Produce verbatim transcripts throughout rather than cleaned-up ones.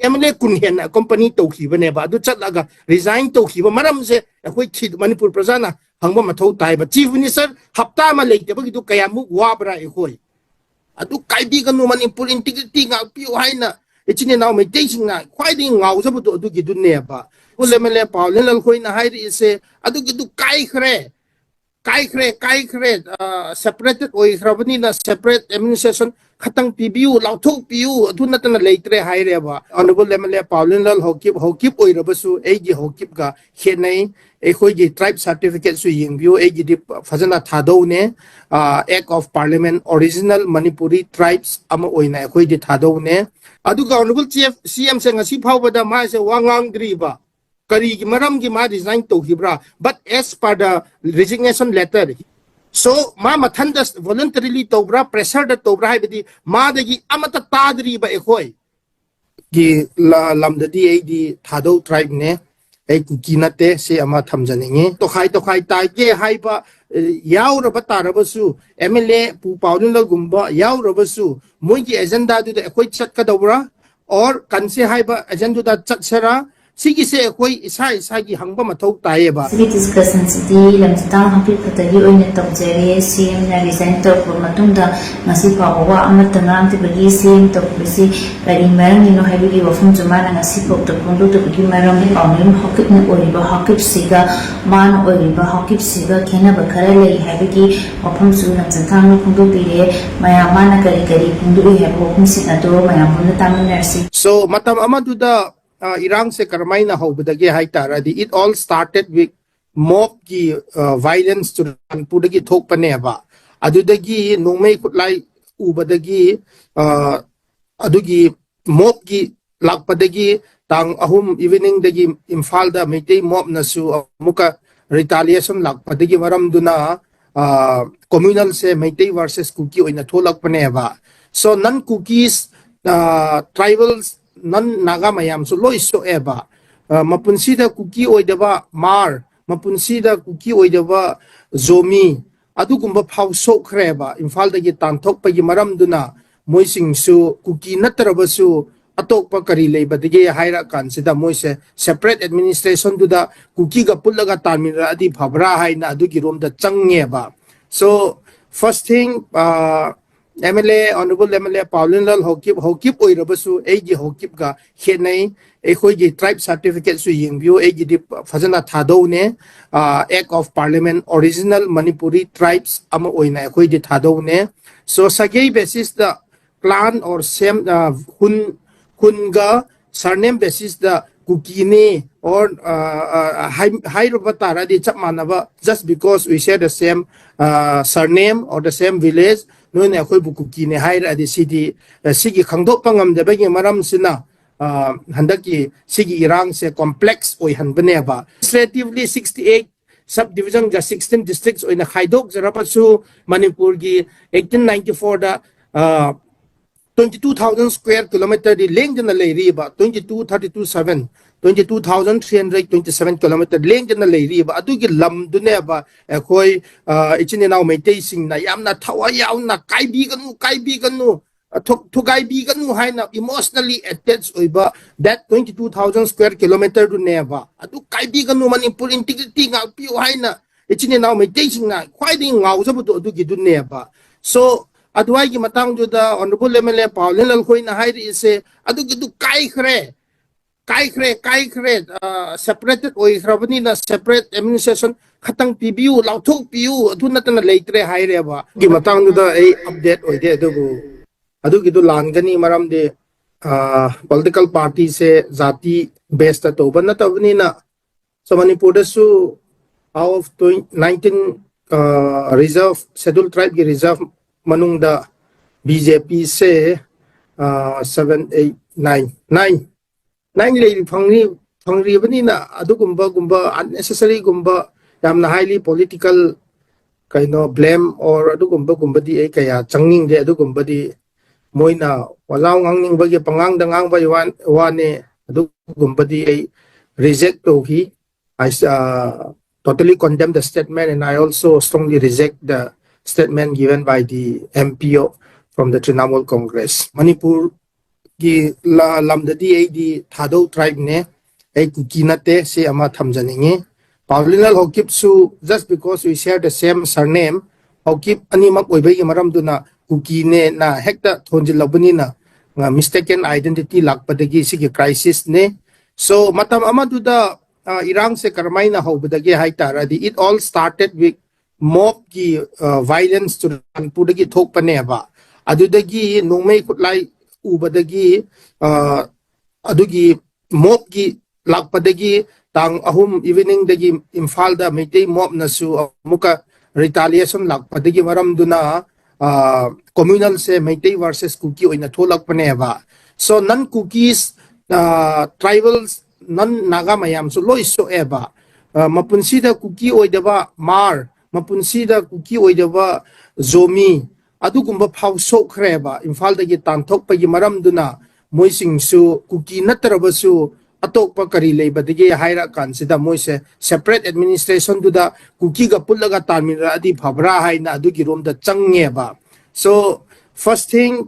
M L A ꯀꯨꯟ ꯍꯦꯟꯅ ꯑꯦꯀꯣꯝꯄꯅꯤ ꯇꯧꯈꯤꯕꯅꯦꯕ꯫ ꯑꯗꯨ ꯆꯠꯂꯒ ꯔꯤꯖꯥꯏꯟ ꯇꯧꯈꯤꯕ ꯃꯔꯝꯁꯦ ꯑꯩꯈꯣꯏ ꯊꯤ-, ꯃꯅꯤꯄꯨꯔ ꯄ꯭ꯔꯖꯥꯅ ꯍꯪꯕ ꯃꯊꯧ ꯇꯥꯏꯕ꯫ ꯆꯤꯐ ꯃꯤꯅꯤꯁꯇꯔ ꯍꯞꯇꯥ ꯑꯃ ꯂꯩꯇꯕꯒꯤꯗꯨ ꯀꯌꯥꯃꯨꯛ ꯋꯥꯕ꯭ꯔꯥ ꯑꯩꯈꯣꯏ? ꯑꯗꯨ ꯀꯥꯏꯕꯤꯒꯅꯨ, ꯃꯅꯤꯄꯨꯔ ꯏꯟꯇꯤꯒ꯭ꯔꯤꯇꯤ ꯉꯥꯛꯄꯤꯌꯨ ꯍꯥꯏꯅ ꯏꯆꯤꯟ ꯏꯅꯥꯎ ꯃꯩꯇꯩꯁꯤꯡꯅ ꯈ꯭ꯋꯥꯏꯗꯒꯤ ꯉꯥꯎꯖꯕꯗꯣ ꯑꯗꯨꯒꯤꯗꯨꯅꯦꯕ꯫ ꯑꯦꯝ ꯑꯦꯜ ꯑꯦ ꯄꯥꯎ ꯂꯦꯟꯂꯜ ꯈꯣꯏꯅ ꯍꯥꯏꯔꯛꯏꯁꯦ ꯑꯗꯨꯒꯤꯗꯨ ꯀꯥꯏꯈ꯭ꯔꯦ, ꯀꯥꯏꯈ꯭ꯔꯦ, ꯀꯥꯏꯈ꯭ꯔꯦ꯫ ꯁꯦꯄꯔꯦꯇꯦꯠ ꯑꯣꯏꯈ꯭ꯔꯕꯅꯤꯅ ꯁꯦꯄꯔꯦꯠ ꯑꯦꯗꯃꯤꯅꯤꯁꯇ꯭ꯔꯦꯁꯟ ꯈꯇꯪ ꯄꯤꯕꯤꯌꯨ, ꯂꯥꯎꯊꯣꯛꯄꯤꯌꯨ, ꯑꯗꯨ ꯅꯠꯇꯅ ꯂꯩꯇ꯭ꯔꯦ ꯍꯥꯏꯔꯦꯕ꯫ ꯑꯣꯅꯔꯦꯕꯜ ꯑꯦꯝ ꯑꯦꯜ ꯑꯦ ꯄꯥꯎ ꯂꯦꯟꯂꯜ ꯍꯧꯀꯤꯞ, ꯍꯧꯀꯤꯞ ꯑꯣꯏꯔꯕꯁꯨ ꯑꯩꯒꯤ ꯍꯧꯀꯤꯞꯀ ꯈꯦꯠꯅꯩ꯫ ꯑꯩꯈꯣꯏꯒꯤ ꯇ꯭ꯔꯥꯏꯕ ꯁꯥꯔꯇꯤꯐꯤꯀꯦꯠꯁꯨ ꯌꯦꯡꯕꯤꯌꯨ, ꯑꯩꯒꯤꯗꯤ ꯐꯖꯅ ꯊꯥꯗꯧꯅꯦ꯫ ꯑꯦꯛ ꯑꯣꯐ ꯄꯥꯔꯂꯤꯌꯥꯃꯦꯟ ꯑꯣꯔꯤꯖꯤꯅꯦꯜ ꯃꯅꯤꯄꯨꯔꯤ ꯇ꯭ꯔꯥꯏꯕꯁ ꯑꯃ ꯑꯣꯏꯅ ꯑꯩꯈꯣꯏꯗꯤ ꯊꯥꯗꯧꯅꯦ꯫ ꯑꯗꯨꯒ ꯑꯣꯅꯔꯦꯕꯜ ꯆꯤꯐ ꯁꯤ ꯑꯦꯝꯁꯦ ꯉꯁꯤ ꯐꯥꯎꯕꯗ ꯃꯥꯁꯦ ꯋꯥ ꯉꯥꯡꯗ꯭ꯔꯤꯕ꯫ ꯀꯔꯤꯒꯤ ꯃꯔꯝꯒꯤ ꯃꯥ resign ꯇꯧꯈꯤꯕ꯭ꯔꯥ? But as per the resignation letter, so ꯃꯥ ꯃꯊꯟꯗ ꯚꯣꯂꯟꯇꯔꯤꯂꯤ ꯇꯧꯕ꯭ꯔꯥ, ꯄ꯭ꯔꯦꯁꯔꯗ ꯇꯧꯕ꯭ꯔꯥ ꯍꯥꯏꯕꯗꯤ ꯃꯥꯗꯒꯤ ꯑꯃꯠꯇ ꯇꯥꯗ꯭ꯔꯤꯕ ꯑꯩꯈꯣꯏ꯫ ꯒꯤ ꯂ-, ꯂꯝꯗꯗꯤ ꯑꯩꯗꯤ ꯊꯥꯗꯧ ꯇ꯭ꯔꯥꯏꯕꯅꯦ, ꯑꯩ ꯀꯨꯀꯤ ꯅꯠꯇꯦ, ꯁꯤ ꯑꯃ ꯊꯝꯖꯅꯤꯡꯉꯤ꯫ ꯇꯣꯈꯥꯏ ꯇꯣꯈꯥꯏ ꯇꯥꯒꯦ ꯍꯥꯏꯕ, ꯑꯦ, ꯌꯥꯎꯔꯕ ꯇꯥꯔꯕꯁꯨ, ꯑꯦꯝ ꯑꯦꯜ ꯑꯦ ꯄꯨ ꯄꯥꯎ ꯂꯦꯟꯂꯜꯒꯨꯝꯕ ꯌꯥꯎꯔꯕꯁꯨ, ꯃꯣꯏꯒꯤ ꯑꯦꯖꯦꯟꯗꯥꯗꯨꯗ ꯑꯩꯈꯣꯏ ꯆꯠꯀꯗꯧꯕ꯭ꯔꯥ? ꯑꯣꯔ ꯀꯟꯁꯦ ꯍꯥꯏꯕ ꯑꯦꯖꯦꯟꯗꯨꯗ ꯆꯠꯁꯤꯔꯥ? ꯁꯤꯒꯤꯁꯦ ꯑꯩꯈꯣꯏ ꯏꯁꯥ ꯏꯁꯥꯒꯤ ꯍꯪꯕ ꯃꯊꯧ ꯇꯥꯏꯌꯦꯕ꯫ ꯁꯤꯒꯤ ꯗꯤꯁꯀꯁꯟꯁꯤꯗꯤ ꯂꯝꯖꯤꯇꯥ ꯍꯥꯀꯤꯞ ꯈꯛꯇꯒꯤ ꯑꯣꯏꯅ ꯇꯧꯖꯔꯦ꯫ ꯁꯤ ꯑꯦꯝꯅ ꯔꯤꯖꯥꯏꯟ ꯇꯧꯔꯛꯄ ꯃꯇꯨꯡꯗ ꯉꯁꯤ ꯐꯥꯎꯕ ꯋꯥ ꯑꯃꯠꯇ ꯉꯥꯡꯗꯕꯒꯤ ꯁꯤ ꯑꯦꯝ ꯇꯧꯔꯛꯄꯁꯤ ꯀꯔꯤ ꯃꯔꯝꯒꯤꯅꯣ ꯍꯥꯏꯕꯒꯤ ꯋꯥꯐꯝꯁꯨ ꯃꯥꯅ ꯉꯁꯤ ꯐꯥꯎꯗ ꯐꯣꯡꯗꯣꯛꯇꯕꯒꯤ ꯃꯔꯝ ꯄꯥꯎꯃꯤ ꯍꯥꯀꯤꯞꯅ ꯑꯣꯏꯔꯤꯕ ꯍꯥꯀꯤꯞꯁꯤꯒ ꯃꯥꯅ ꯑꯣꯏꯔꯤꯕ ꯍꯥꯀꯤꯞꯁꯤꯒ ꯈꯦꯠꯅꯕ ꯈꯔ ꯂꯩ ꯍꯥꯏꯕꯒꯤ ꯋꯥꯐꯝꯁꯨ ꯂꯝꯖꯤꯇꯥꯅ ꯐꯣꯡꯗꯣꯛꯄꯤꯔꯦ꯫ ꯃꯌꯥꯝ ꯃꯥꯅ ꯀꯔꯤ ꯀꯔꯤ ꯐꯣꯡꯗꯣꯛꯏ ꯍꯥꯏꯕ ꯋꯥꯐꯝꯁꯤꯡ ꯑꯗꯨ ꯃꯌꯥꯝ ꯄꯨꯟꯅ ꯇꯥꯃꯤꯟꯅꯔꯁꯤ꯫ So, ꯃꯇꯝ ꯑꯃꯗꯨꯗ, ꯑ, ꯏꯔꯥꯡꯁꯦ ꯀꯔꯝꯍꯥꯏꯅ ꯍꯧꯕꯗꯒꯦ ꯍꯥꯏ ꯇꯥꯔꯗꯤ, it all started with ꯃꯣꯞꯀꯤ, ꯑ, ꯚꯥꯏꯂꯦꯟꯁ ꯆꯨꯔꯆꯥꯟꯄꯨꯔꯗꯒꯤ ꯊꯣꯛꯄꯅꯦꯕ꯫ ꯑꯗꯨꯗꯒꯤ ꯅꯣꯡꯃꯩ ꯈꯨꯠꯂꯥꯏ ꯎꯕꯗꯒꯤ, ꯑ, ꯑꯗꯨꯒꯤ ꯃꯣꯞꯀꯤ ꯂꯥꯛꯄꯗꯒꯤ ꯇꯥꯡ ꯑꯍꯨꯝ ꯏꯚꯤꯅꯤꯡꯗꯒꯤ ꯏꯝꯐꯥꯜꯗ ꯃꯩꯇꯩ ꯃꯣꯞꯅꯁꯨ ꯑꯃꯨꯛꯀ ꯔꯤꯇꯥꯂꯤꯌꯦꯁꯟ ꯂꯥꯛꯄꯗꯒꯤ ꯃꯔꯝꯗꯨꯅ, ꯑ, ꯀꯣꯃ꯭ꯌꯨꯅꯦꯜꯁꯦ ꯃꯩꯇꯩ ꯚꯔꯁꯦꯁ ꯀꯨꯀꯤ ꯑꯣꯏꯅ ꯊꯣꯛꯂꯛꯄꯅꯦꯕ꯫ So, non Kukis, ꯑ, tribals, non Naga ꯃꯌꯥꯝꯁꯨ ꯂꯣꯏ ꯁꯣꯛꯑꯦꯕ꯫ ꯑ, ꯃꯄꯨꯟꯁꯤꯗ ꯀꯨꯀꯤ ꯑꯣꯏꯗꯕ ꯃꯥꯔ, ꯃꯄꯨꯟꯁꯤꯗ ꯀꯨꯀꯤ ꯑꯣꯏꯗꯕ ꯖꯣꯃꯤ, ꯑꯗꯨꯒꯨꯝꯕ ꯐꯥꯎ ꯁꯣꯛꯈ꯭ꯔꯦꯕ꯫ ꯏꯝꯐꯥꯜꯗꯒꯤ ꯇꯥꯟꯊꯣꯛꯄꯒꯤ ꯃꯔꯝꯗꯨꯅ ꯃꯣꯏꯁꯤꯡꯁꯨ ꯀꯨꯀꯤ ꯅꯠꯇ꯭ꯔꯕꯁꯨ ꯑꯇꯣꯞꯄ ꯀꯔꯤ ꯂꯩꯕꯗꯒꯦ ꯍꯥꯏꯔ ꯀꯥꯟꯁꯤꯗ ꯃꯣꯏꯁꯦ separate administration ꯗꯨꯗ ꯀꯨꯀꯤꯒ ꯄꯨꯜꯂꯒ ꯇꯥꯟꯃꯤꯟꯅꯔꯛꯑꯗꯤ ꯐꯕ꯭ꯔꯥ ꯍꯥꯏꯅ ꯑꯗꯨꯒꯤ ꯔꯣꯝꯗ ꯆꯪꯉꯦꯕ꯫ So first thing, M L A, honourable M L A Paolinlal Haokip, Haokip ꯑꯣꯏꯔꯕꯁꯨ ꯑꯩꯒꯤ ꯍꯧꯀꯤꯞꯀ ꯈꯦꯠꯅꯩ꯫ ꯑꯩꯈꯣꯏꯒꯤ tribe certificate ꯁꯨ ꯌꯦꯡꯕꯤꯌꯨ, ꯑꯩꯒꯤꯗꯤ ꯐꯖꯅ ꯊꯥꯗꯧꯅꯦ꯫ ꯑꯦꯛ ꯑꯣꯐ ꯄꯥꯔꯂꯤꯌꯥꯃꯦꯟ, ꯑꯣꯔꯤꯖꯤꯅꯦꯜ ꯃꯅꯤꯄꯨꯔꯤ ꯇ꯭ꯔꯥꯏꯕꯁ ꯑꯃ ꯑꯣꯏꯅ ꯑꯩꯈꯣꯏꯗꯤ ꯊꯥꯗꯧꯅꯦ꯫ So ꯁꯥꯒꯩ ꯕꯦꯁꯤꯁꯇ clan or same, ꯈꯨꯟ, ꯈꯨꯟꯒ surname ꯕꯦꯁꯤꯁꯇ ꯀꯨꯀꯤꯅꯤ or ꯍꯥꯏꯔꯨꯕ ꯇꯥꯔꯗꯤ ꯆꯞ ꯃꯥꯟꯅꯕ, just because we share the same surname or the same village, ꯅꯣꯏꯅ ꯑꯩꯈꯣꯏꯕꯨ ꯀꯨꯀꯤꯅꯦ ꯍꯥꯏꯔꯛꯑꯗꯤ ꯁꯤꯗꯤ, ꯁꯤꯒꯤ ꯈꯪꯗꯣꯛꯄ ꯉꯝꯗꯕꯒꯤ ꯃꯔꯝꯁꯤꯅ ꯍꯟꯗꯛꯀꯤ ꯁꯤꯒꯤ ꯏꯔꯥꯡꯁꯦ complex ꯑꯣꯏꯍꯟꯕꯅꯦꯕ꯫ Administratively sixty eight sub division ꯒ sixteen districts ꯑꯣꯏꯅ ꯈꯥꯏꯗꯣꯛꯆꯔꯕꯁꯨ ꯃꯅꯤꯄꯨꯔꯒꯤ eighteen ninety four ꯗ twenty two thousand square kilometer ꯗꯤ ꯂꯦꯡꯗꯅ ꯂꯩꯔꯤꯕ, twenty two thirty two seven, twenty two thousand three hundred twenty seven kilometer ꯂꯦꯡꯗꯅ ꯂꯩꯔꯤꯕ ꯑꯗꯨꯒꯤ ꯂꯝꯗꯨꯅꯦꯕ ꯑꯩꯈꯣꯏ ꯏꯆꯤꯟ ꯏꯅꯥꯎ ꯃꯩꯇꯩꯁꯤꯡꯅ ꯌꯥꯝꯅ ꯊꯋꯥꯏ ꯌꯥꯎꯅ ꯀꯥꯏꯕꯤꯒꯅꯨ, ꯀꯥꯏꯕꯤꯒꯅꯨ, ꯊꯨꯒꯥꯏꯕꯤꯒꯅꯨ ꯍꯥꯏꯅ emotionally attached ꯑꯣꯏꯕ that twenty two thousand square kilometer ꯗꯨꯅꯦꯕ꯫ ꯑꯗꯨ ꯀꯥꯏꯕꯤꯒꯅꯨ, ꯃꯅꯤꯄꯨꯔ integrity ꯉꯥꯛꯄꯤꯌꯨ ꯍꯥꯏꯅ ꯏꯆꯤꯟ ꯏꯅꯥꯎ ꯃꯩꯇꯩꯁꯤꯡꯅ ꯈ꯭ꯋꯥꯏꯗꯒꯤ ꯉꯥꯎꯖꯕꯗꯣ ꯑꯗꯨꯒꯤꯗꯨꯅꯦꯕ꯫ So ꯑꯗꯨꯋꯥꯏꯒꯤ ꯃꯇꯥꯡꯗꯨꯗ honourable M L A Paolen ꯂꯟꯈꯣꯏꯅ ꯍꯥꯏꯔꯛꯏꯁꯦ ꯑꯗꯨꯒꯤꯗꯨ ꯀꯥꯏꯈ꯭ꯔꯦ, ꯀꯥꯏꯈ꯭ꯔꯦ, ꯀꯥꯏꯈ꯭ꯔꯦ꯫ Separated ꯑꯣꯏꯈ꯭ꯔꯕꯅꯤꯅ separate administration ꯈꯇꯪ ꯄꯤꯕꯤꯌꯨ, ꯂꯥꯎꯊꯣꯛꯄꯤꯌꯨ, ꯑꯗꯨ ꯅꯠꯇꯅ ꯂꯩꯇ꯭ꯔꯦ ꯍꯥꯏꯔꯦꯕ꯫ ꯑꯗꯨꯒꯤ ꯃꯇꯥꯡꯗꯨꯗ ꯑꯩ update ꯑꯣꯏꯗꯦ, ꯑꯗꯨꯕꯨ ꯑꯗꯨꯒꯤꯗꯨ ꯂꯥꯟꯒꯅꯤ, ꯃꯔꯝꯗꯤ political party ꯁꯦ ꯖꯥꯇꯤ base ꯇ ꯇꯧꯕ ꯅꯠꯇꯕꯅꯤꯅ꯫ So ꯃꯅꯤꯄꯨꯔꯗꯁꯨ out of nineteen reserve, schedule tribe ꯀꯤ reserve ꯃꯅꯨꯡꯗ ꯕꯤ ꯖꯦ ꯄꯤ ꯁꯦ seven, eight, nine, nine, nine ꯂꯩꯔꯤ, ꯐꯪꯔꯤ, ꯐꯪꯔꯤꯕꯅꯤꯅ ꯑꯗꯨꯒꯨꯝꯕꯒꯨꯝꯕ unnecessary ꯒꯨꯝꯕ, ꯌꯥꯝꯅ highly political ꯀꯩꯅꯣ blame or ꯑꯗꯨꯒꯨꯝꯕꯒꯨꯝꯕꯗꯤ ꯑꯩ ꯀꯌꯥ ꯆꯪꯅꯤꯡꯗꯦ꯫ ꯑꯗꯨꯒꯨꯝꯕꯗꯤ ꯃꯣꯏꯅ ꯋꯥꯖꯥꯎ ꯉꯥꯡꯅꯤꯡꯕꯒꯤ ꯄꯉꯥꯡꯗ ꯉꯥꯡꯕꯒꯤ ꯋꯥ-, ꯋꯥꯅꯦ꯫ ꯑꯗꯨꯒꯨꯝꯕꯗꯤ ꯑꯩ reject ꯇꯧꯈꯤ꯫ I, uh, totally condemn the statement and I also strongly reject the statement given by the M P from the Trinamool Congress. Manipur ꯒꯤ ꯂꯝꯗꯗꯤ ꯑꯩꯗꯤ ꯊꯥꯗꯧ tribeꯅꯦ, ꯑꯩ ꯀꯨꯀꯤ ꯅꯠꯇꯦ, ꯁꯤ ꯑꯃ ꯊꯝꯖꯅꯤꯡꯉꯤ꯫ ꯄꯥꯎꯂꯤꯅꯜ ꯍꯧꯀꯤꯞꯁꯨ, just because we share the same surname, ꯍꯧꯀꯤꯞ ꯑꯅꯤꯃꯛ ꯑꯣꯏꯕꯒꯤ ꯃꯔꯝꯗꯨꯅ ꯀꯨꯀꯤꯅꯦꯅ ꯍꯦꯛꯇ ꯊꯣꯟꯖꯤꯜꯂꯕꯅꯤꯅ, mistaken identity ꯂꯥꯛꯄꯗꯒꯤ ꯁꯤꯒꯤ crisisꯅꯦ꯫ So ꯃꯇꯝ ꯑꯃꯗꯨꯗ ꯏꯔꯥꯡꯁꯦ ꯀꯔꯝꯍꯥꯏꯅ ꯍꯧꯕꯗꯒꯦ ꯍꯥꯏ ꯇꯥꯔꯗꯤ, it all started with mobꯀꯤ violence ꯆꯨꯔꯆꯥꯟꯄꯨꯔꯗꯒꯤ ꯊꯣꯛꯄꯅꯦꯕ꯫ ꯑꯗꯨꯗꯒꯤ ꯅꯣꯡꯃꯩ ꯈꯨꯠꯂꯥꯏ ꯎꯕꯗꯒꯤ, ꯑꯗꯨꯒꯤ mobꯀꯤ ꯂꯥꯛꯄꯗꯒꯤ, ꯇꯥꯡ ꯑꯍꯨꯝ eveningꯗꯒꯤ ꯏꯝꯐꯥꯜꯗ ꯃꯩꯇꯩ mobꯅꯁꯨ ꯑꯃꯨꯛꯀ retaliation ꯂꯥꯛꯄꯗꯒꯤ ꯃꯔꯝꯗꯨꯅ communalꯁꯦ ꯃꯩꯇꯩ versus ꯀꯨꯀꯤ ꯑꯣꯏꯅ ꯊꯣꯛꯂꯛꯄꯅꯦꯕ꯫ So non Kukis, tribals, non Naga ꯃꯌꯥꯝꯁꯨ ꯂꯣꯏ ꯁꯣꯛꯑꯦꯕ꯫ ꯃꯄꯨꯟꯁꯤꯗ ꯀꯨꯀꯤ ꯑꯣꯏꯗꯕ ꯃꯥꯔ, ꯃꯄꯨꯟꯁꯤꯗ ꯀꯨꯀꯤ ꯑꯣꯏꯗꯕ ꯖꯣꯃꯤ, ꯑꯗꯨꯒꯨꯝꯕ ꯐꯥꯎ ꯁꯣꯛꯈ꯭ꯔꯦꯕ꯫ ꯏꯝꯐꯥꯜꯗꯒꯤ ꯇꯥꯟꯊꯣꯛꯄꯒꯤ ꯃꯔꯝꯗꯨꯅ ꯃꯣꯏꯁꯤꯡꯁꯨ ꯀꯨꯀꯤ ꯅꯠꯇ꯭ꯔꯕꯁꯨ ꯑꯇꯣꯞꯄ ꯀꯔꯤ ꯂꯩꯕꯗꯒꯦ ꯍꯥꯏꯔ ꯀꯥꯟꯁꯤꯗ ꯃꯣꯏꯁꯦ separate administrationꯗꯨꯗ ꯀꯨꯀꯤꯒ ꯄꯨꯜꯂꯒ ꯇꯥꯟꯃꯤꯟꯅꯔꯛꯑꯗꯤ ꯐꯕ꯭ꯔꯥ ꯍꯥꯏꯅ ꯑꯗꯨꯒꯤ ꯔꯣꯝꯗ ꯆꯪꯉꯦꯕ꯫ So first thing,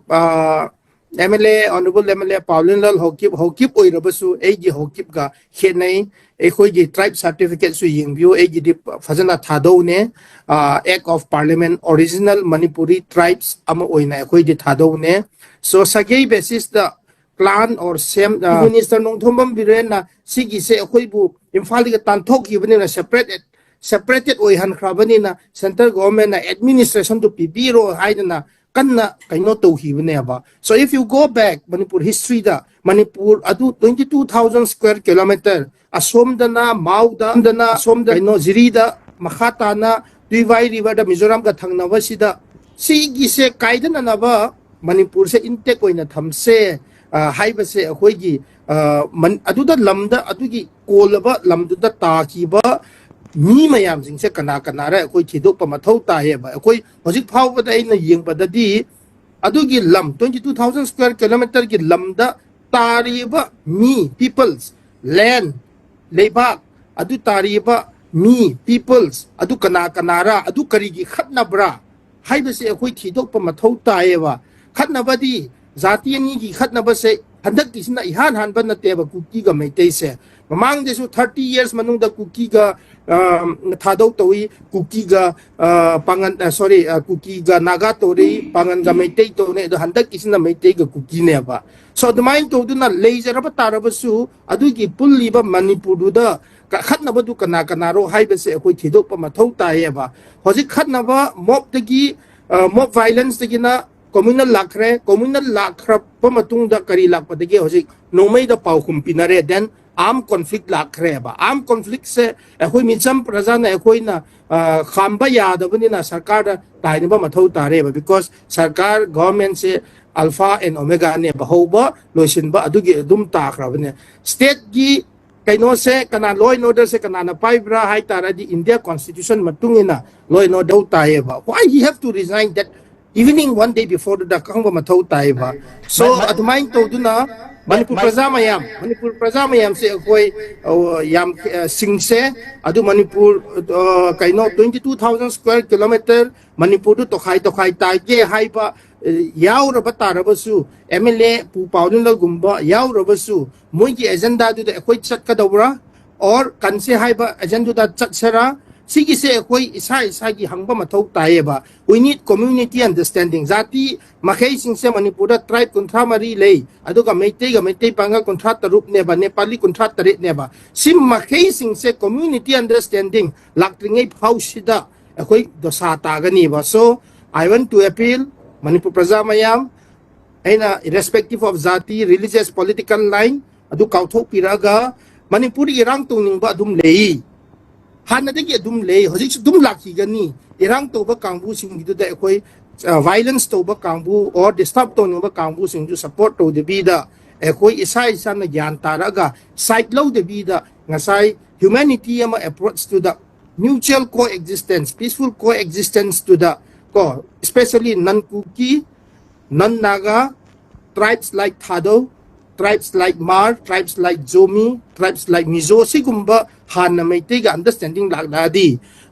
MLA, Honourable MLA ꯄꯥꯎꯂꯤꯟꯂꯥꯜ Haokip, Haokip ꯑꯣꯏꯔꯕꯁꯨ ꯑꯩꯒꯤ ꯍꯧꯀꯤꯞꯀ ꯈꯦꯠꯅꯩ꯫ ꯑꯩꯈꯣꯏꯒꯤ tribe certificateꯁꯨ ꯌꯦꯡꯕꯤꯌꯨ, ꯑꯩꯒꯤꯗꯤ ꯐꯖꯅ ꯊꯥꯗꯧꯅꯦ꯫ Act of Parliament, original Manipuri tribes ꯑꯃ ꯑꯣꯏꯅ ꯑꯩꯈꯣꯏꯗꯤ ꯊꯥꯗꯧꯅꯦ꯫ So ꯁꯥꯒꯩ basisꯇ clan or same, minister Nongthombam ꯕꯤꯔꯦꯟꯅ ꯁꯤꯒꯤꯁꯦ ꯑꯩꯈꯣꯏꯕꯨ ꯏꯝꯐꯥꯜꯗꯒꯤ ꯇꯥꯟꯊꯣꯛꯈꯤꯕꯅꯤꯅ, separate, separated ꯑꯣꯏꯍꯟꯈ꯭ꯔꯕꯅꯤꯅ central governmentꯅ administrationꯗꯨ ꯄꯤꯕꯤꯔꯣ ꯍꯥꯏꯗꯅ ꯀꯟꯅ ꯀꯩꯅꯣ ꯇꯧꯈꯤꯕꯅꯦꯕ꯫ So if you go back Manipur historyꯗ, Manipur ꯑꯗꯨ twenty two thousand square kilometre, ꯑꯁꯣꯝꯗꯅ ꯃꯥꯎꯗ, ꯑꯁꯣꯝꯗꯅ, ꯑꯁꯣꯝꯗ ꯀꯩꯅꯣ ꯖꯤꯔꯤꯗ, ꯃꯈꯥ ꯇꯥꯅ ꯇꯨꯏꯚꯥꯏ riverꯗ ꯃꯤꯖꯣꯔꯥꯝꯒ ꯊꯪꯅꯕꯁꯤꯗ, ꯁꯤꯒꯤꯁꯦ ꯀꯥꯏꯗꯅꯅꯕ ꯃꯅꯤꯄꯨꯔꯁꯦ intact ꯑꯣꯏꯅ ꯊꯝꯁꯦ ꯍꯥꯏꯕꯁꯦ ꯑꯩꯈꯣꯏꯒꯤ ꯑꯗꯨꯗ ꯂꯝꯗ, ꯑꯗꯨꯒꯤ ꯀꯣꯜꯂꯕ ꯂꯝꯗꯨꯗ ꯇꯥꯈꯤꯕ ꯃꯤ ꯃꯌꯥꯝꯁꯤꯡꯁꯦ ꯀꯅꯥ ꯀꯅꯥꯔ ꯑꯩꯈꯣꯏ ꯊꯤꯗꯣꯛꯄ ꯃꯊꯧ ꯇꯥꯏꯌꯦꯕ꯫ ꯑꯩꯈꯣꯏ ꯍꯧꯖꯤꯛ ꯐꯥꯎꯕꯗ ꯑꯩꯅ ꯌꯦꯡꯕꯗꯗꯤ ꯑꯗꯨꯒꯤ ꯂꯝ twenty two thousand square kilometreꯒꯤ ꯂꯝꯗ ꯇꯥꯔꯤꯕ ꯃꯤ, peoples, land, ꯂꯩꯕꯥꯛ, ꯑꯗꯨ ꯇꯥꯔꯤꯕ ꯃꯤ, peoples, ꯑꯗꯨ ꯀꯅꯥ ꯀꯅꯥꯔ, ꯑꯗꯨ ꯀꯔꯤꯒꯤ ꯈꯠꯅꯕ꯭ꯔꯥ ꯍꯥꯏꯕꯁꯤ ꯑꯩꯈꯣꯏ ꯊꯤꯗꯣꯛꯄ ꯃꯊꯧ ꯇꯥꯏꯌꯦꯕ꯫ ꯈꯠꯅꯕꯗꯤ ꯖꯥꯇꯤ ꯑꯅꯤꯒꯤ ꯈꯠꯅꯕꯁꯦ ꯍꯟꯗꯛꯀꯤꯁꯤꯅ ꯏꯍꯥꯟ ꯍꯥꯟꯕ ꯅꯠꯇꯦꯕ ꯀꯨꯀꯤꯒ ꯃꯩꯇꯩꯁꯦ꯫ ꯃꯃꯥꯡꯗꯁꯨ thirty years ꯃꯅꯨꯡꯗ ꯀꯨꯀꯤꯒ, ꯑ, ꯊꯥꯗꯧ ꯇꯧꯏ, ꯀꯨꯀꯤꯒ, ꯑ, ꯄꯥꯉꯟ, ꯑ, sorry, ꯑ, ꯀꯨꯀꯤꯒ ꯅꯥꯒꯥ ꯇꯧꯔꯛꯏ, ꯄꯥꯉꯟꯒ ꯃꯩꯇꯩ ꯇꯧꯅꯩ, ꯑꯗꯣ ꯍꯟꯗꯛꯀꯤꯁꯤꯅ ꯃꯩꯇꯩꯒ ꯀꯨꯀꯤꯅꯦꯕ꯫ So ꯑꯗꯨꯃꯥꯏꯅ ꯇꯧꯗꯨꯅ ꯂꯩꯖꯔꯕ ꯇꯥꯔꯕꯁꯨ ꯑꯗꯨꯒꯤ ꯄꯨꯜꯂꯤꯕ ꯃꯅꯤꯄꯨꯔꯗꯨꯗ ꯀ-, ꯈꯠꯅꯕꯗꯨ ꯀꯅꯥ ꯀꯅꯥꯔꯣ ꯍꯥꯏꯕꯁꯦ ꯑꯩꯈꯣꯏ ꯊꯤꯗꯣꯛꯄ ꯃꯊꯧ ꯇꯥꯏꯌꯦꯕ꯫ ꯍꯧꯖꯤꯛ ꯈꯠꯅꯕ ꯃꯣꯞꯇꯒꯤ, ꯑ, ꯃꯣꯞ ꯚꯥꯏꯂꯦꯟꯁꯇꯒꯤꯅ ꯀꯣꯃ꯭ꯌꯨꯅꯦꯜ ꯂꯥꯛꯈ꯭ꯔꯦ꯫ ꯀꯣꯃ꯭ꯌꯨꯅꯦꯜ ꯂꯥꯛꯈ꯭ꯔꯕ ꯃꯇꯨꯡꯗ ꯀꯔꯤ ꯂꯥꯛꯄꯗꯒꯤ ꯍꯧꯖꯤꯛ ꯅꯣꯡꯃꯩꯗ ꯄꯥꯎꯈꯨꯝ ꯄꯤꯅꯔꯦ꯫ Then arm conflict ꯂꯥꯛꯈ꯭ꯔꯦꯕ꯫ Arm conflictꯁꯦ ꯑꯩꯈꯣꯏ ꯃꯤꯆꯝ ꯄ꯭ꯔꯖꯥꯅ ꯑꯩꯈꯣꯏꯅ, ꯑ, ꯈꯥꯝꯕ ꯌꯥꯗꯕꯅꯤꯅ ꯁꯔꯀꯥꯔꯗ ꯇꯥꯏꯅꯕ ꯃꯊꯧ ꯇꯥꯔꯦꯕ꯫ Because ꯁꯔꯀꯥꯔ, ꯒꯣꯚꯔꯟꯃꯦꯟꯠꯁꯦ alpha and omegaꯅꯦꯕ, ꯍꯧꯕ ꯂꯣꯏꯁꯤꯟꯕ ꯑꯗꯨꯒꯤ ꯑꯗꯨꯝ ꯇꯥꯈ꯭ꯔꯕꯅꯦ꯫ ꯁ꯭ꯇꯦꯠꯀꯤ ꯀꯩꯅꯣꯁꯦ ꯀꯅꯥ, law and orderꯁꯦ ꯀꯅꯥꯅ ꯄꯥꯏꯕ꯭ꯔꯥ ꯍꯥꯏ ꯇꯥꯔꯗꯤ India Constitution ꯃꯇꯨꯡ ꯏꯟꯅ law and order ꯇꯥꯏꯌꯦꯕ꯫ Why he have to resign that evening, one day beforeꯗꯨꯗ ꯈꯪꯕ ꯃꯊꯧ ꯇꯥꯏꯌꯦꯕ꯫ So ꯃ-, ꯃ-, ꯑꯗꯨꯃꯥꯏꯅ ꯇꯧꯗꯨꯅ ꯃꯅꯤꯄꯨꯔ ꯃ-, ꯄ꯭ꯔꯖꯥ ꯃꯌꯥꯝ, ꯃꯅꯤꯄꯨꯔ ꯄ꯭ꯔꯖꯥ ꯃꯌꯥꯝꯁꯦ ꯑꯩꯈꯣꯏ, ꯑ, ꯌꯥꯝ, ꯑ, ꯁꯤꯡꯁꯦ꯫ ꯑꯗꯨ ꯃꯅꯤꯄꯨꯔ, ꯑ, ꯀꯩꯅꯣ, twenty two thousand square kilometer ꯃꯅꯤꯄꯨꯔꯗꯨ ꯇꯣꯈꯥꯏ ꯇꯣꯈꯥꯏ ꯇꯥꯏꯒꯦ ꯍꯥꯏꯕ, ꯑ, ꯌꯥꯎꯔꯕ ꯇꯥꯔꯕꯁꯨ, MLA ꯄꯨ ꯄꯥꯎꯅꯤꯡꯂꯒꯨꯝꯕ ꯌꯥꯎꯔꯕꯁꯨ, ꯃꯣꯏꯒꯤ ꯑꯦꯖꯦꯟꯗꯥꯗꯨꯗ ꯑꯩꯈꯣꯏ ꯆꯠꯀꯗꯧꯕ꯭ꯔꯥ? Or ꯀꯟꯁꯦ ꯍꯥꯏꯕ ꯑꯦꯖꯦꯟꯗꯨꯗ ꯆꯠꯁꯤꯔꯥ? ꯁꯤꯒꯤꯁꯦ ꯑꯩꯈꯣꯏ ꯏꯁꯥ ꯏꯁꯥꯒꯤ ꯍꯪꯕ ꯃꯊꯧ ꯇꯥꯏꯌꯦꯕ꯫ We need community understanding. ꯖꯥꯇꯤ ꯃꯈꯩꯁꯤꯡꯁꯦ ꯃꯅꯤꯄꯨꯔꯗ tribe ꯀꯨꯟꯊ꯭ꯔꯥ ꯃꯔꯤ ꯂꯩ, ꯑꯗꯨꯒ ꯃꯩꯇꯩꯒ ꯃꯩꯇꯩ ꯄꯥꯉꯜ ꯀꯨꯟꯊ꯭ꯔꯥ ꯇꯔꯨꯛꯅꯦꯕ, ꯅꯦꯄꯥꯂꯤ ꯀꯨꯟꯊ꯭ꯔꯥ ꯇꯔꯦꯠꯅꯦꯕ꯫ ꯁꯤ ꯃꯈꯩꯁꯤꯡꯁꯦ community understanding ꯂꯥꯛꯇ꯭ꯔꯤꯉꯩ ꯐꯥꯎꯁꯤꯗ ꯑꯩꯈꯣꯏ dosa ꯇꯥꯒꯅꯤꯕ꯫ So I want to appeal, Manipur ꯄ꯭ꯔꯖꯥ ꯃꯌꯥꯝ, ꯑꯩꯅ irrespective of ꯖꯥꯇꯤ, religious, political line ꯑꯗꯨ ꯀꯥꯎꯊꯣꯛꯄꯤꯔꯛꯑꯒ ꯃꯅꯤꯄꯨꯔꯗ ꯏꯔꯥꯡ ꯇꯧꯅꯤꯡꯕ ꯑꯗꯨꯝ ꯂꯩ, ꯍꯥꯟꯅꯗꯒꯤ ꯑꯗꯨꯝ ꯂꯩ, ꯍꯧꯖꯤꯛꯁꯨ ꯑꯗꯨꯝ ꯂꯥꯛꯈꯤꯒꯅꯤ꯫ ꯏꯔꯥꯡ ꯇꯧꯕ ꯀꯥꯡꯕꯨꯁꯤꯡꯒꯤꯗꯨꯗ ꯑꯩꯈꯣꯏ, ꯑ, violence ꯇꯧꯕ ꯀꯥꯡꯕꯨ or disturb ꯇꯧꯅꯤꯡꯕ ꯀꯥꯡꯕꯨꯁꯤꯡꯗꯨ support ꯇꯧꯗꯕꯤꯗ ꯑꯩꯈꯣꯏ ꯏꯁꯥ ꯏꯁꯥꯅ ꯒ꯭ꯌꯥꯟ ꯇꯥꯔꯛꯑꯒ side ꯂꯧꯗꯕꯤꯗ ꯉꯁꯥꯏ humanity ꯑꯃ approachꯇꯨꯗ mutual coexistence, peaceful coexistenceꯇꯨꯗ ꯀꯣ, especially non Kuki, non Naga, tribes like Thadou, tribes like Hmar, tribes like Zomi, tribes like Mizo, ꯁꯤꯒꯨꯝꯕ ꯍꯥꯟꯅ ꯃꯩꯇꯩꯒ understanding ꯂꯥꯛꯂꯛꯑꯗꯤ,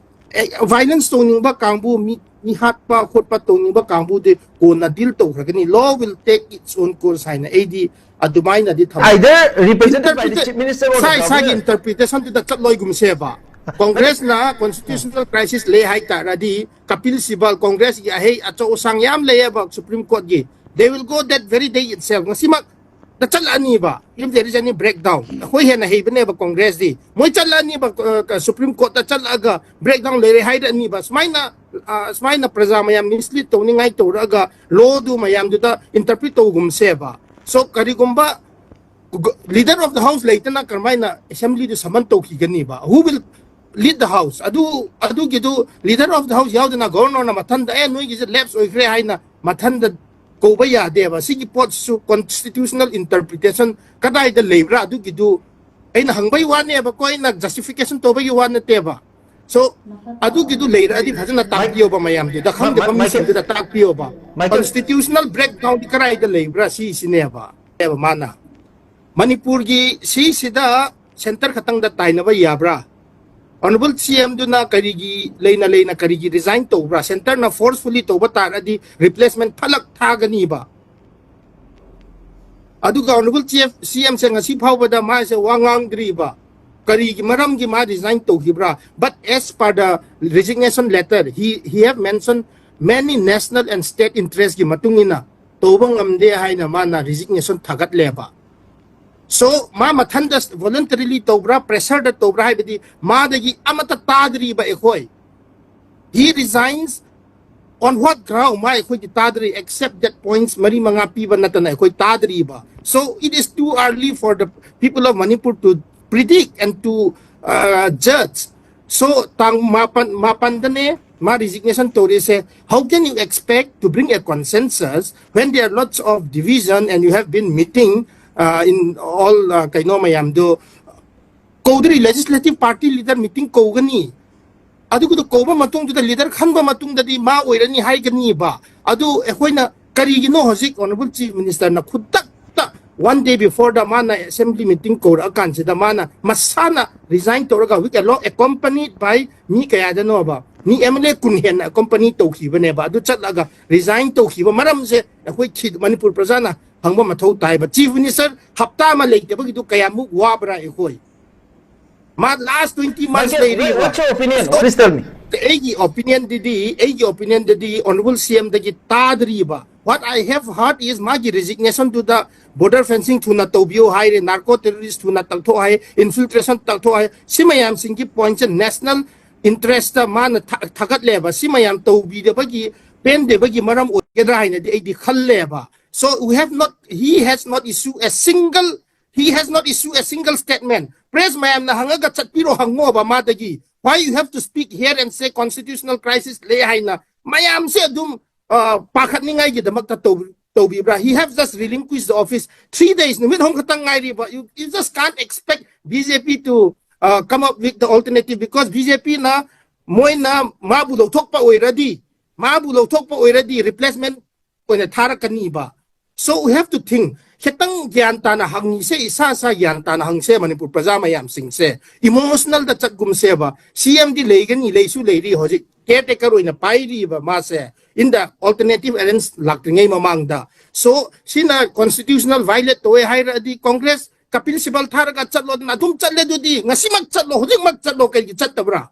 ꯑꯦ, violence ꯇꯧꯅꯤꯡꯕ ꯀꯥꯡꯕꯨ ꯃꯤ ꯃꯤ ꯍꯥꯠꯄ ꯈꯣꯠꯄ ꯇꯧꯅꯤꯡꯕ ꯀꯥꯡꯕꯨꯗꯤ ꯀꯣꯟꯅ ꯗꯤꯜ ꯇꯧꯈ꯭ꯔꯒꯅꯤ, law will take its own course ꯍꯥꯏꯅ ꯑꯩꯗꯤ ꯑꯗꯨꯃꯥꯏꯅꯗꯤ ꯊꯝꯃꯤ꯫ Either represented by the chief minister or the ꯏꯁꯥ ꯏꯁꯥꯒꯤ governor. Interpretation ꯗꯨꯗ ꯆꯠꯂꯣꯏꯒꯨꯝꯁꯦꯕ꯫ ꯀꯣꯡꯒ꯭ꯔꯦꯁꯅ constitutional crisis ꯂꯩ ꯍꯥꯏꯇꯥꯔꯗꯤ, ꯀꯄꯤꯜ ꯁꯤꯕꯜ, ꯀꯣꯡꯒ꯭ꯔꯦꯁꯀꯤ ꯑꯍꯩ ꯑꯆꯧ ꯑꯁꯥꯡ ꯌꯥꯝ ꯂꯩꯌꯦꯕ Supreme Court ꯀꯤ, they will go that very day itself. ꯉꯁꯤꯃꯛ ꯆꯠꯂꯛꯑꯅꯤꯕ, if there is any breakdown꯫ ꯑꯩꯈꯣꯏ ꯍꯦꯟꯅ ꯍꯩꯕꯅꯦꯕ ꯀꯣꯡꯒ꯭ꯔꯦꯁꯇꯤ꯫ ꯃꯣꯏ ꯆꯠꯂꯛꯑꯅꯤꯕ, ꯑ, Supreme Court ꯇ ꯆꯠꯂꯛꯑꯒ breakdown ꯂꯩꯔꯦ ꯍꯥꯏꯔꯛꯑꯅꯤꯕ꯫ ꯁꯨꯃꯥꯏꯅ, ꯑ, ꯁꯨꯃꯥꯏꯅ ꯄ꯭ꯔꯖꯥ ꯃꯌꯥꯝ mislead ꯇꯧꯅꯤꯡꯉꯥꯏ ꯇꯧꯔꯛꯑꯒ law ꯗꯨ ꯃꯌꯥꯝꯗꯨꯗ interpret ꯇꯧꯒꯨꯝꯁꯦꯕ꯫ So ꯀꯔꯤꯒꯨꯝꯕ leader of the house ꯂꯩꯇꯅ ꯀꯔꯝꯍꯥꯏꯅ assembly do summon ꯇꯧꯈꯤꯒꯅꯤꯕ? Who will lead the house? ꯑꯗꯨ, ꯑꯗꯨꯒꯤꯗꯨ leader of the house ꯌꯥꯎꯗꯅ governor ꯅ ꯃꯊꯟꯗ, "ꯑꯦ, ꯅꯣꯏꯒꯤꯁꯦ lapse ꯑꯣꯏꯈ꯭ꯔꯦ" ꯍꯥꯏꯅ ꯃꯊꯟꯗ ꯀꯧꯕ ꯌꯥꯗꯦꯕ꯫ ꯁꯤꯒꯤ ꯄꯣꯠꯁꯨ constitutional interpretation ꯀꯗꯥꯏꯗ ꯂꯩꯕ꯭ꯔꯥ? ꯑꯗꯨꯒꯤꯗꯨ ꯑꯩꯅ ꯍꯪꯕꯩ ꯋꯥꯅꯦꯕꯀꯣ, ꯑꯩꯅ justification ꯇꯧꯕꯒꯤ ꯋꯥ ꯅꯠꯇꯦꯕ꯫ So ꯑꯗꯨꯒꯤꯗꯨ ꯂꯩꯔꯛꯑꯗꯤ ꯐꯖꯅ ꯇꯥꯛꯄꯤꯌꯣꯕ, ꯃꯌꯥꯝꯗꯨꯗ ꯈꯪꯗꯕ ꯃꯥꯏꯀꯩ- ꯃꯤꯁꯤꯡꯗꯨꯗ ꯇꯥꯛꯄꯤꯌꯣꯕ꯫ ꯃꯥꯏꯀꯩ- Constitutional breakdown ꯗꯤ ꯀꯗꯥꯏꯗ ꯂꯩꯕ꯭ꯔꯥ ꯁꯤꯁꯤꯅꯦꯕ꯫ ꯃꯥꯅ ꯃꯅꯤꯄꯨꯔꯒꯤ ꯁꯤꯁꯤꯗ centre ꯈꯛꯇꯪꯗ ꯇꯥꯏꯅꯕ ꯌꯥꯕ꯭ꯔꯥ? Honourable C M ꯗꯨꯅ ꯀꯔꯤꯒꯤ ꯂꯩꯅ ꯂꯩꯅ ꯀꯔꯤꯒꯤ resign ꯇꯧꯕ꯭ꯔꯥ? Centre ꯅ forcefully ꯇꯧꯕ ꯇꯥꯔꯗꯤ replacement ꯐꯠꯂꯛ ꯊꯥꯒꯅꯤꯕ꯫ ꯑꯗꯨꯒ Honourable C M ꯁꯦ ꯉꯁꯤ ꯐꯥꯎꯕꯗ ꯃꯥꯁꯦ ꯋꯥ ꯉꯥꯡꯗ꯭ꯔꯤꯕ꯫ ꯀꯔꯤꯒꯤ ꯃꯔꯝꯒꯤ ꯃꯥ resign ꯇꯧꯈꯤꯕ꯭ꯔꯥ? But as per the resignation letter, he, he have mentioned many national and state interest ꯀꯤ ꯃꯇꯨꯡ ꯏꯟꯅ ꯇꯧꯕ ꯉꯝꯗꯦ ꯍꯥꯏꯅ ꯃꯥꯅ resignation ꯊꯥꯒꯠꯂꯦꯕ꯫ So ꯃꯥ ꯃꯊꯟꯗ voluntarily ꯇꯧꯕ꯭ꯔꯥ, pressure ꯗ ꯇꯧꯕ꯭ꯔꯥ ꯍꯥꯏꯕꯗꯤ ꯃꯥꯗꯒꯤ ꯑꯃꯠꯇ ꯇꯥꯗ꯭ꯔꯤꯕ ꯑꯩꯈꯣꯏ꯫ He resigns on what ground? ꯃꯥ ꯑꯩꯈꯣꯏꯗꯤ ꯇꯥꯗ꯭ꯔꯤ, except that points ꯃꯔꯤ ꯃꯉꯥ ꯄꯤꯕ ꯅꯠꯇꯅ ꯑꯩꯈꯣꯏ ꯇꯥꯗ꯭ꯔꯤꯕ꯫ So it is too early for the people of Manipur to predict and to, uh, judge. So ꯇꯥꯡ ꯃꯥꯄꯟ, ꯃꯥꯄꯟꯗꯅꯦ ꯃꯥ resignation ꯇꯧꯔꯤꯁꯦ꯫ How can you expect to bring a consensus when there are lots of division and you have been meeting, uh, in all, uh, ꯀꯩꯅꯣ ꯃꯌꯥꯝꯗꯨ ꯀꯧꯗ꯭ꯔꯤ? Legislative party leader meeting ꯀꯧꯒꯅꯤ꯫ ꯑꯗꯨꯒꯤꯗꯨ ꯀꯧꯕ ꯃꯇꯨꯡꯗꯨꯗ leader ꯈꯟꯕ ꯃꯇꯨꯡꯗꯗꯤ ꯃꯥ ꯑꯣꯏꯔꯅꯤ ꯍꯥꯏꯒꯅꯤꯕ꯫ ꯑꯗꯨ ꯑꯩꯈꯣꯏꯅ ꯀꯔꯤꯒꯤꯅꯣ ꯍꯧꯖꯤꯛ Honourable Chief Minister ꯅ ꯈꯨꯗꯛꯇ one day before ꯗ ꯃꯥꯅ assembly meeting ꯀꯧꯔꯛꯑꯀꯥꯟꯁꯤꯗ ꯃꯥꯅ ꯃꯁꯥꯅ resign ꯇꯧꯔꯒ, with a law accompanied by ꯃꯤ ꯀꯌꯥꯗꯅꯣꯕ, ꯃꯤ ꯑꯦꯝ ꯑꯦꯜ ꯑꯦ ꯀꯨꯟ ꯍꯦꯟꯅ ꯑꯦꯀꯣꯝꯄꯅꯤ ꯇꯧꯈꯤꯕꯅꯦꯕ꯫ ꯑꯗꯨ ꯆꯠꯂꯒ ꯔꯤꯖꯥꯏꯟ ꯇꯧꯈꯤꯕ ꯃꯔꯝꯁꯦ ꯑꯩꯈꯣꯏ ꯊꯤ-, ꯃꯅꯤꯄꯨꯔ ꯄ꯭ꯔꯖꯥꯅ ꯍꯪꯕ ꯃꯊꯧ ꯇꯥꯏꯕ꯫ ꯆꯤꯐ ꯃꯤꯅꯤꯁꯇꯔ ꯍꯞꯇꯥ ꯑꯃ ꯂꯩꯇꯕꯒꯤꯗꯨ ꯀꯌꯥꯃꯨꯛ ꯋꯥꯕ꯭ꯔꯥ ꯑꯩꯈꯣꯏ? ꯃꯥ ꯂꯥꯁ ꯇ꯭ꯋꯦꯟꯇꯤ ꯃꯟꯁ ꯂꯩꯔꯤꯕ꯫ What's your opinion? Please tell me. ꯑꯩꯒꯤ ꯑꯣꯄꯤꯅꯤꯌꯟꯗꯗꯤ, ꯑꯩꯒꯤ ꯑꯣꯄꯤꯅꯤꯌꯟꯗꯗꯤ ꯑꯣꯅꯔꯦꯕꯜ ꯁꯤ ꯑꯦꯝꯗꯒꯤ ꯇꯥꯗ꯭ꯔꯤꯕ꯫ What I have heard is ꯃꯥꯒꯤ resignation to the border fencing ꯊꯨꯅ ꯇꯧꯕꯤꯌꯨ ꯍꯥꯏꯔꯦ, ꯅꯥꯔꯀꯣ ꯇꯦꯔꯣꯔꯤꯁ ꯊꯨꯅ ꯇꯛꯊꯣꯛ ꯍꯥꯏ, ꯏꯟꯐꯤꯜꯇ꯭ꯔꯦꯁꯟ ꯇꯛꯊꯣꯛ ꯍꯥꯏ꯫ ꯁꯤ ꯃꯌꯥꯝꯁꯤꯡꯒꯤ ꯄꯣꯏꯟꯠꯁꯦ ꯅꯦꯁꯅꯦꯜ ꯏꯟꯇꯔꯦꯁꯇ ꯃꯥꯅ ꯊꯥ-, ꯊꯥꯒꯠꯂꯦꯕ꯫ ꯁꯤ ꯃꯌꯥꯝ ꯇꯧꯕꯤꯗꯕꯒꯤ, ꯄꯦꯟꯗꯕꯒꯤ ꯃꯔꯝ ꯑꯣꯏꯒꯗ꯭ꯔꯥ ꯍꯥꯏꯅꯗꯤ ꯑꯩꯗꯤ ꯈꯜꯂꯦꯕ꯫ So we have not, he has not issued a single, he has not issued a single statement. Press ꯃꯌꯥꯝꯅ ꯍꯪꯉꯒ ꯆꯠꯄꯤꯔꯣ, ꯍꯪꯉꯣꯕ ꯃꯥꯗꯒꯤ꯫ Why you have to speak here and say constitutional crisis ꯂꯩ ꯍꯥꯏꯅ? ꯃꯌꯥꯝꯁꯦ ꯑꯗꯨꯝ, ꯑ, ꯄꯥꯈꯠꯅꯤꯡꯉꯥꯏꯒꯤꯗꯃꯛꯇ ꯇꯧ-, ꯇꯧꯕꯤꯕ꯭ꯔꯥ? He have just relinquished the office. Three days, ꯅꯨꯃꯤꯠ ꯑꯍꯨꯝ ꯈꯛꯇꯪ ꯉꯥꯏꯔꯤꯕ꯫ You, you just can't expect B J P to, uh, come up with the alternative because B J P ꯅ, ꯃꯣꯏꯅ ꯃꯥꯕꯨ ꯂꯧꯊꯣꯛꯄ ꯑꯣꯏꯔꯗꯤ, ꯃꯥꯕꯨ ꯂꯧꯊꯣꯛꯄ ꯑꯣꯏꯔꯗꯤ replacement ꯑꯣꯏꯅ ꯊꯥꯔꯛꯀꯅꯤꯕ꯫ So we have to think. ꯈꯤꯇꯪ ꯒ꯭ꯌꯥꯟ ꯇꯥꯅ ꯍꯪꯉꯤꯁꯦ, ꯏꯁꯥ ꯏꯁꯥ ꯒ꯭ꯌꯥꯟ ꯇꯥꯅ ꯍꯪꯁꯦ ꯃꯅꯤꯄꯨꯔ ꯄ꯭ꯔꯖꯥ ꯃꯌꯥꯝꯁꯤꯡꯁꯦ꯫ ꯏꯃꯣꯁꯅꯦꯜꯗ ꯆꯠꯀꯨꯝꯁꯦꯕ꯫ ꯁꯤ ꯑꯦꯝꯗꯤ ꯂꯩꯒꯅꯤ, ꯂꯩꯁꯨ ꯂꯩꯔꯤ ꯍꯧꯖꯤꯛ꯫ ꯀꯦꯌꯔ ꯇꯦꯀꯔ ꯑꯣꯏꯅ ꯄꯥꯏꯔꯤꯕ ꯃꯥꯁꯦ꯫ In the alternative arrange ꯂꯥꯛꯇ꯭ꯔꯤꯉꯩ ꯃꯃꯥꯡꯗ꯫ So ꯁꯤꯅ constitutional violate ꯇꯧꯋꯦ ꯍꯥꯏꯔꯗꯤ ꯀꯣꯡꯒ꯭ꯔꯦꯁ ꯀꯄꯤꯜ ꯁꯤꯕꯜ ꯊꯥꯔꯒ ꯆꯠꯂꯣꯗꯅ ꯑꯗꯨꯝ ꯆꯠꯂꯦ꯫ ꯑꯗꯨꯗꯤ ꯉꯁꯤꯃꯛ ꯆꯠꯂꯣ, ꯍꯧꯖꯤꯛꯃꯛ ꯆꯠꯂꯣ, ꯀꯩꯒꯤ ꯆꯠꯇꯕ꯭ꯔꯥ?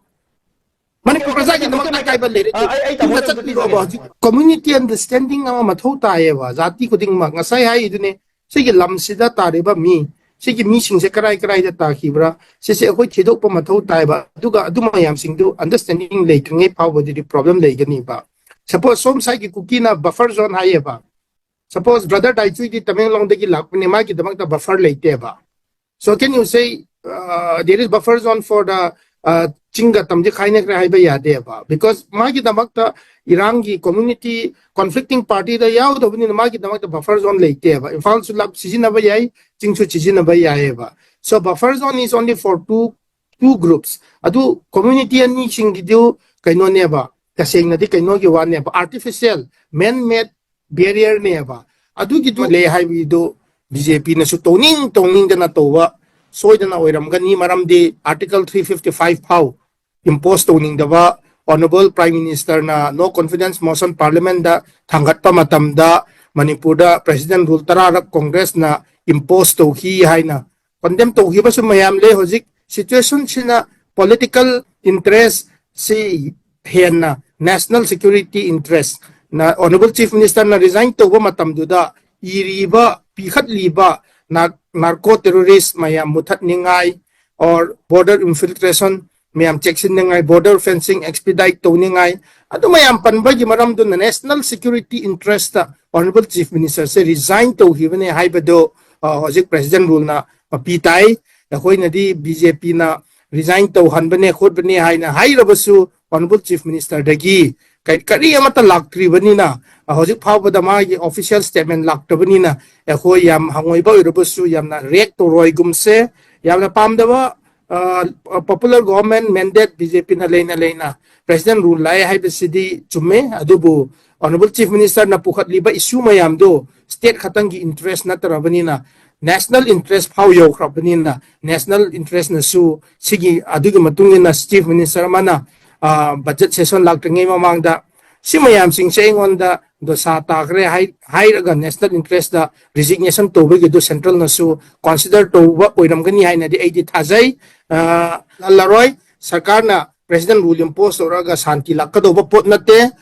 ꯃꯅꯤꯄꯨꯔ ꯄ꯭ꯔꯖꯥꯒꯤꯗꯃꯛꯇ ꯑꯀꯥꯏꯕ ꯂꯩꯔꯗꯤ ꯑ, ꯑꯩ, ꯑꯩ ꯊꯨꯅ ꯇꯥꯃꯣꯗ ꯆꯠꯄꯤꯔꯣꯕ꯫ ꯑꯗꯨꯗꯤ ꯍꯧꯖꯤꯛ community understanding ꯑꯃ ꯃꯊꯧ ꯇꯥꯏꯌꯦꯕ꯫ ꯖꯥꯇꯤ ꯈꯨꯗꯤꯡꯃꯛ ꯉꯁꯥꯏ ꯍꯥꯏꯔꯤꯗꯨꯅꯦ, ꯁꯤꯒꯤ ꯂꯝꯁꯤꯗ ꯇꯥꯔꯤꯕ ꯃꯤ, ꯁꯤꯒꯤ ꯃꯤꯁꯤꯡꯁꯦ ꯀꯔꯥꯏ ꯀꯔꯥꯏꯗ ꯇꯥꯈꯤꯕ꯭ꯔꯥ, ꯁꯤꯁꯦ ꯑꯩꯈꯣꯏ ꯊꯤꯗꯣꯛꯄ ꯃꯊꯧ ꯇꯥꯏꯕ꯫ ꯑꯗꯨꯒ ꯑꯗꯨ ꯃꯌꯥꯝꯁꯤꯡꯗꯨ understanding ꯂꯩꯇ꯭ꯔꯤꯉꯩ ꯐꯥꯎꯕꯗꯗꯤ problem ꯂꯩꯒꯅꯤꯕ꯫ Suppose ꯁꯣꯝ ꯁꯥꯏꯒꯤ ꯀꯨꯀꯤꯅ buffer zone ꯍꯥꯏꯌꯦꯕ꯫ Suppose brother ꯗꯥꯏꯆꯨꯏꯗꯤ ꯇꯃꯦꯡꯂꯣꯡꯗꯒꯤ ꯂꯥꯛꯄꯅꯦ, ꯃꯥꯒꯤꯗꯃꯛꯇ buffer ꯂꯩꯇꯦꯕ꯫ So can you say, uh, there is buffer zone for the, uh, ꯆꯤꯡꯒ ꯇꯝꯗꯤ ꯈꯥꯏꯅꯈ꯭ꯔꯦ ꯍꯥꯏꯕ ꯌꯥꯗꯦꯕ? Because ꯃꯥꯒꯤꯗꯃꯛꯇ ꯏꯔꯥꯡꯒꯤ community conflicting partyꯗ ꯌꯥꯎꯗꯕꯅꯤꯅ ꯃꯥꯒꯤꯗꯃꯛꯇ buffer zone ꯂꯩꯇꯦꯕ꯫ ꯏꯝꯐꯥꯜꯁꯨ ꯂꯞ ꯁꯤꯖꯤꯟꯅꯕ ꯌꯥꯏ, ꯆꯤꯡꯁꯨ ꯁꯤꯖꯤꯟꯅꯕ ꯌꯥꯏꯑꯕ꯫ So buffer zone is only for two, two groups. ꯑꯗꯨ community ꯑꯅꯤꯁꯤꯡꯒꯤꯗꯨ ꯀꯩꯅꯣꯅꯦꯕ, ꯇꯁꯦꯡꯅꯗꯤ ꯀꯩꯅꯣꯒꯤ ꯋꯥꯅꯦꯕ, artificial, man made barrierꯅꯦꯕ꯫ ꯑꯗꯨꯒꯤꯗꯨ ꯂꯩ ꯍꯥꯏꯕꯗꯨ B J Pꯅꯁꯨ ꯇꯧꯅꯤꯡ ꯇꯧꯅꯤꯡꯗꯅ ꯇꯧꯕ ꯁꯣꯏꯗꯅ ꯑꯣꯏꯔꯝꯒꯅꯤ꯫ ꯃꯔꯝꯗꯤ Article three fifty five ꯐꯥꯎ impose ꯇꯧꯅꯤꯡꯗꯕ Honourable Prime Ministerꯅ no confidence motion Parliamentꯗ ꯊꯥꯡꯒꯠꯄ ꯃꯇꯝꯗ ꯃꯅꯤꯄꯨꯔꯗ President Rule ꯇꯔꯥꯔꯛ Congressꯅ impose ꯇꯧꯈꯤ ꯍꯥꯏꯅ condemn ꯇꯧꯈꯤꯕꯁꯨ ꯃꯌꯥꯝ ꯂꯩ꯫ ꯍꯧꯖꯤꯛ situationꯁꯤꯅ political interest ꯁꯤ ꯍꯦꯟꯅ national security interest ꯅ Honourable Chief Ministerꯅ resign ꯇꯧꯕ ꯃꯇꯝꯗꯨꯗ ꯏꯔꯤꯕ, ꯄꯤꯈꯠꯂꯤꯕ narco terrorist ꯃꯌꯥꯝ ꯃꯨꯊꯠꯅꯤꯡꯉꯥꯏ, or border infiltration ꯃꯌꯥꯝ ꯆꯦꯛꯁꯤꯟꯅꯤꯡꯉꯥꯏ, border fencing expedite ꯇꯧꯅꯤꯡꯉꯥꯏ, ꯑꯗꯨ ꯃꯌꯥꯝ ꯄꯟꯕꯒꯤ ꯃꯔꯝꯗꯨꯅ national security interestꯇ Honourable Chief Ministerꯁꯦ resign ꯇꯧꯈꯤꯕꯅꯦ ꯍꯥꯏꯕꯗꯨ ꯍꯧꯖꯤꯛ President Ruleꯅ ꯃꯄꯤ ꯇꯥꯏ꯫ ꯑꯩꯈꯣꯏꯅꯗꯤ BJPꯅ resign ꯇꯧꯍꯟꯕꯅꯦ ꯈꯣꯠꯄꯅꯦ ꯍꯥꯏꯅ ꯍꯥꯏꯔꯕꯁꯨ Honourable Chief Ministerꯗꯒꯤ ꯀꯔꯤ ꯑꯃꯠꯇ ꯂꯥꯛꯇ꯭ꯔꯤꯕꯅꯤꯅ, ꯍꯧꯖꯤꯛ ꯐꯥꯎꯕꯗ ꯃꯥꯒꯤ official statement ꯂꯥꯛꯇꯕꯅꯤꯅ ꯑꯩꯈꯣꯏ ꯌꯥꯝ ꯍꯪꯒꯣꯏꯕ ꯑꯣꯏꯔꯕꯁꯨ ꯌꯥꯝꯅ react ꯇꯧꯔꯣꯏꯒꯨꯝꯁꯦ꯫ ꯌꯥꯝꯅ ꯄꯥꯝꯗꯕ, popular government mandate BJPꯅ ꯂꯩꯅ ꯂꯩꯅ President Rule ꯂꯥꯛꯑꯦ ꯍꯥꯏꯕꯁꯤꯗꯤ ꯆꯨꯝꯃꯦ, ꯑꯗꯨꯕꯨ Honourable Chief Ministerꯅ ꯄꯨꯈꯠꯂꯤꯕ issue ꯃꯌꯥꯝꯗꯣ state ꯈꯛꯇꯪꯒꯤ interest ꯅꯠꯇ꯭ꯔꯕꯅꯤꯅ, national interest ꯐꯥꯎ ꯌꯧꯈ꯭ꯔꯕꯅꯤꯅ, national interestꯅꯁꯨ ꯁꯤꯒꯤ, ꯑꯗꯨꯒꯤ ꯃꯇꯨꯡ ꯏꯟꯅ Chief Minister ꯑꯃꯅ budget session ꯂꯥꯛꯇ꯭ꯔꯤꯉꯩ ꯃꯃꯥꯡꯗ ꯁꯤ ꯃꯌꯥꯝꯁꯤꯡꯁꯦ ꯑꯩꯉꯣꯟꯗ ꯗꯣꯁꯥ ꯇꯥꯈ꯭ꯔꯦ ꯍꯥꯏꯔꯒ national interestꯇ resignation ꯇꯧꯕꯒꯤꯗꯨ centralꯅꯁꯨ consider ꯇꯧꯕ ꯑꯣꯏꯔꯝꯒꯅꯤ ꯍꯥꯏꯅꯗꯤ ꯑꯩꯗꯤ ꯊꯥꯖꯩ꯫ ꯂꯥꯜꯂꯔꯣꯏ꯫ ꯁꯔꯀꯥꯔꯅ President Rule impose ꯇꯧꯔꯛꯑꯒ ꯁꯥꯟꯇꯤ ꯂꯥꯛꯀꯗꯧꯕ ꯄꯣꯠ ꯅꯠꯇꯦ꯫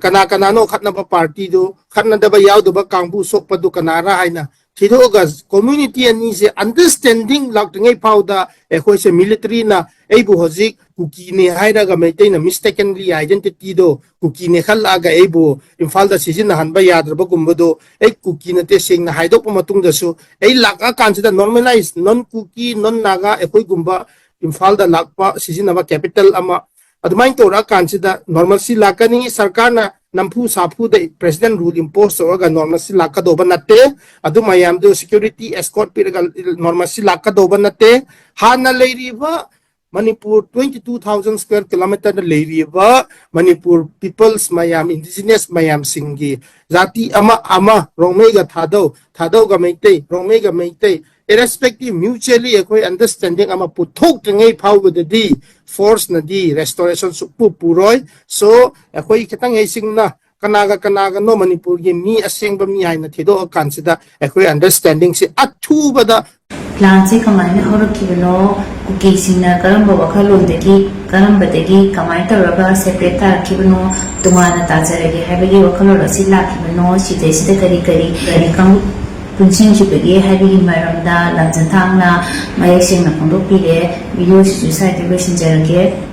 ꯀꯅꯥ ꯀꯅꯥꯅꯣ ꯈꯠꯅꯕ partyꯗꯨ, ꯈꯠꯅꯗꯕ ꯌꯥꯎꯗꯕ ꯀꯥꯡꯕꯨ ꯁꯣꯛꯄꯗꯨ ꯀꯅꯥꯔ ꯍꯥꯏꯅ ꯊꯤꯗꯣꯛꯑꯒ community ꯑꯅꯤꯁꯦ understanding ꯂꯥꯛꯇ꯭ꯔꯤꯉꯩ ꯐꯥꯎꯗ ꯑꯩꯈꯣꯏꯁꯦ militaryꯅ ꯑꯩꯕꯨ ꯍꯧꯖꯤꯛ ꯀꯨꯀꯤꯅꯦ ꯍꯥꯏꯔꯒ ꯃꯩꯇꯩꯅ mistakenly identityꯗꯣ ꯀꯨꯀꯤꯅꯦ ꯈꯜꯂꯛꯑꯒ ꯑꯩꯕꯨ ꯏꯝꯐꯥꯜꯗ ꯁꯤꯖꯤꯟꯅꯍꯟꯕ ꯌꯥꯗ꯭ꯔꯕꯒꯨꯝꯕꯗꯣ, ꯑꯩ ꯀꯨꯀꯤ ꯅꯠꯇꯦ ꯁꯦꯡꯅ ꯍꯥꯏꯗꯣꯛꯄ ꯃꯇꯨꯡꯗꯁꯨ ꯑꯩ ꯂꯥꯛꯑꯀꯥꯟꯁꯤꯗ normalize, non Kuki, non Naga ꯑꯩꯈꯣꯏꯒꯨꯝꯕ ꯏꯝꯐꯥꯜꯗ ꯂꯥꯛꯄ ꯁꯤꯖꯤꯟꯅꯕ capital ꯑꯃ ꯑꯗꯨꯃꯥꯏꯅ ꯇꯧꯔꯛꯑꯀꯥꯟꯁꯤꯗ normalcy ꯂꯥꯛꯀꯅꯤ꯫ ꯁꯔꯀꯥꯔꯅ ꯅꯝꯐꯨ ꯁꯥꯐꯨꯗ President Rule impose ꯇꯧꯔꯒ normalcy ꯂꯥꯛꯀꯗꯧꯕ ꯅꯠꯇꯦ꯫ ꯑꯗꯨ ꯃꯌꯥꯝꯗꯨ security escort ꯄꯤꯔꯒ normalcy ꯂꯥꯛꯀꯗꯧꯕ ꯅꯠꯇꯦ꯫ ꯍꯥꯟꯅ ꯂꯩꯔꯤꯕ Manipur twenty two thousand square kilometerꯗ ꯂꯩꯔꯤꯕ ꯃꯅꯤꯄꯨꯔ peoples ꯃꯌꯥꯝ, indigenous ꯃꯌꯥꯝꯁꯤꯡꯒꯤ ꯖꯥꯇꯤ ꯑꯃ ꯑꯃ, ꯔꯣꯡꯃꯩꯒ ꯊꯥꯗꯧ, ꯊꯥꯗꯧꯒ ꯃꯩꯇꯩ, ꯔꯣꯡꯃꯩꯒ ꯃꯩꯇꯩ, Irrespective, mutually ꯑꯩꯈꯣꯏ understanding ꯑꯃ ꯄꯨꯊꯣꯛꯇ꯭ꯔꯤꯉꯩ ꯐꯥꯎꯕꯗꯗꯤ force ꯅꯗꯤ restoration ꯁꯨꯛꯄꯨ ꯄꯨꯔꯣꯏ꯫ So ꯑꯩꯈꯣꯏ ꯈꯤꯇꯪ ꯍꯩꯁꯤꯡꯅ ꯀꯅꯥꯒ ꯀꯅꯥꯒꯅꯣ ꯃꯅꯤꯄꯨꯔꯒꯤ ꯃꯤ ꯑꯁꯦꯡꯕ ꯃꯤ ꯍꯥꯏꯅ ꯊꯤꯗꯣꯛꯑꯀꯥꯟꯁꯤꯗ ꯑꯩꯈꯣꯏ understanding ꯁꯤ ꯑꯊꯨꯕꯗ Plan ꯁꯦ ꯀꯃꯥꯏꯅ ꯍꯧꯔꯛꯈꯤꯕꯅꯣ? ꯀꯨꯀꯤꯁꯤꯡꯅ ꯀꯔꯝꯕ ꯋꯥꯈꯜꯂꯣꯟꯗꯒꯤ, ꯀꯔꯝꯕꯗꯒꯤ, ꯀꯃꯥꯏꯅ ꯇꯧꯔꯒ separate ꯇꯥꯔꯛꯈꯤꯕꯅꯣ, ꯇꯣꯉꯥꯟꯅ ꯇꯥꯖꯔꯒꯦ ꯍꯥꯏꯕꯒꯤ ꯋꯥꯈꯜꯂꯣꯟ ꯑꯁꯤ ꯂꯥꯛꯈꯤꯕꯅꯣ? ꯁꯤꯗꯩꯁꯤꯗ ꯀꯔꯤ ꯀꯔꯤ ꯀꯔꯤ ꯀꯥꯡꯂꯨꯞ ꯄꯨꯟꯁꯤꯟꯈꯤꯕꯒꯦ ꯍꯥꯏꯕꯒꯤ ꯃꯔꯝꯗ ꯂꯝꯖꯤꯡ ꯊꯥꯡꯅ ꯃꯌꯦꯛ ꯁꯦꯡꯅ ꯐꯣꯡꯗꯣꯛꯄꯤꯔꯦ꯫ Video ꯁꯤꯁꯨ ꯁ꯭ꯋꯥꯏꯗ ꯂꯣꯏꯁꯤꯟꯖꯔꯒꯦ꯫